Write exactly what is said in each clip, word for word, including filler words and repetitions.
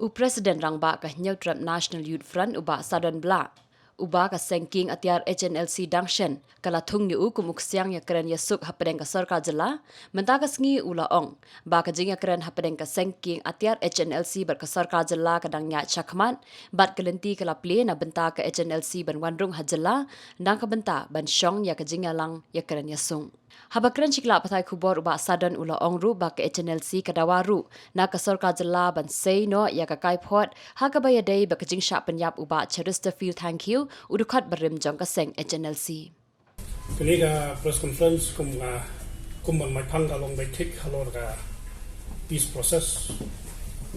U President Rangbah ka Hynñiewtrep National Youth Front u Bah Sadon Blah, u ba ka seng kieng atiar H N L C dang shen ka la thung ïa u kum u ksiang ïakren ïasuk hapdeng ka sorkar jylla. Mynta ka sngi u la ong ba ka jingïakren hapdeng ka seng kieng atiar H N L C bad ka sorkar jylla ka dang ïaid shakhmat, bad ka lynti ka la plie na bynta ka H N L C ban wan rung ha jylla, na ka bynta ban shong ïa ka jingïalang ïakren ïasuk. Haba kren sha ki lad pathai khubor u Bah Sadon u la ong ruh ba ka H N L C ka dawa ruh na ka sorkar jylla ban sei noh ïa ka kaiphod, ha kaba ïadei bad ka jingshah pynïap u Bah Cheristerfield Thangkhiew, u dkhot barim jong ka seng H N L C. Kane ka press conference kum, ah, kum ban mai phang ka long beit thik halor ka peace process.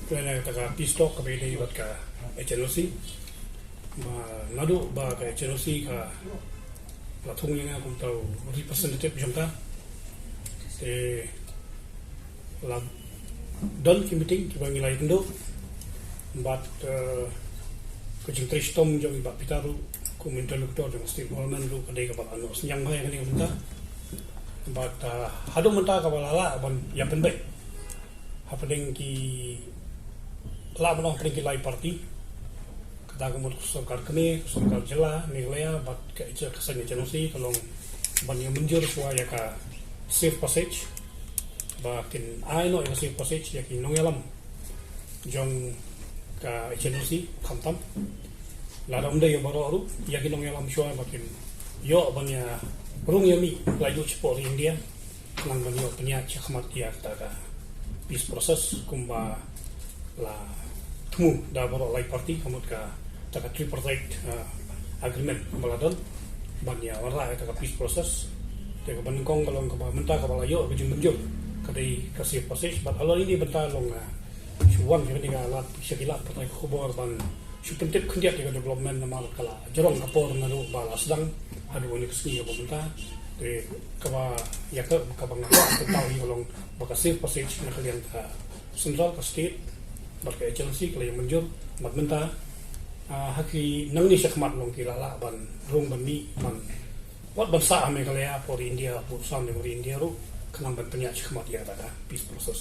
Kane ka peace talk kaba ïadei bad ka H N L C. Ba naduh ba ka H N L C ka la thung ïa nga kum uta u representative jong ka. Te la don ki meeting kiba ngi la ïakynduh. Bad, eh, ka jingtrei shitom jong i Bah Peter ruh kum interlocutor jong state government ruh ka dei kaba la noh synñiang bha ïa kane ka bynta. Bad, eh, haduh mynta kaba la lah ban ïa pynbeit hapdeng ki, lah ban ong hapdeng ki lai party. Kata ka mut ka sorkar kmie, ka sorkar jylla Meghalaya bad ka H-, ka seng H N O C ka long ban ïa mynjur shuwa ïa ka safe passage. Ba kin ai noh ïa ka safe passage ïa ki nongïalam jong ka H N O C khamtam. Lada ym dei ïa baroh ruh, ïa ki nongïalam shuwa ba kin ïoh ban ïa rung ïa mih, la ïoh shapoh ri India. Khnang ban ïoh pynïaid shakhmat ïa kata ka peace process kumba la thmu da baroh lai party, ka mut kata ka tripartite, eh, agreement ba la don ban ïa wanrah ïa kata ka peace process. Te kaba nyngkong ka long kaba mynta kaba la ïoh ka jingmynjur ka dei ka safe passage, bad halor ine i bynta long, eh, shu wan sha kane ka lad, sha ki lad pathai khubor ban shu pyntip khyndiat ïa ka development namar ka la jrong ka por naduh ba la sdang haduh kane ka sngi kaba mynta. Te kaba ïa ka, kaba nga kwah ban pyntip hi ka long ba ka safe passage na ka liang ka central, ka state bad ka H N O C ka la ïa mynjur. Bad mynta, ah, ha ki nangne shakhmat long ki la lah ban rung ban mih ban, wat ban sah ha Meghalaya hapoh ri India, hapoh san jong ri India ruh, khnang ban pynïaid shakhmat ïa kata ka peace process.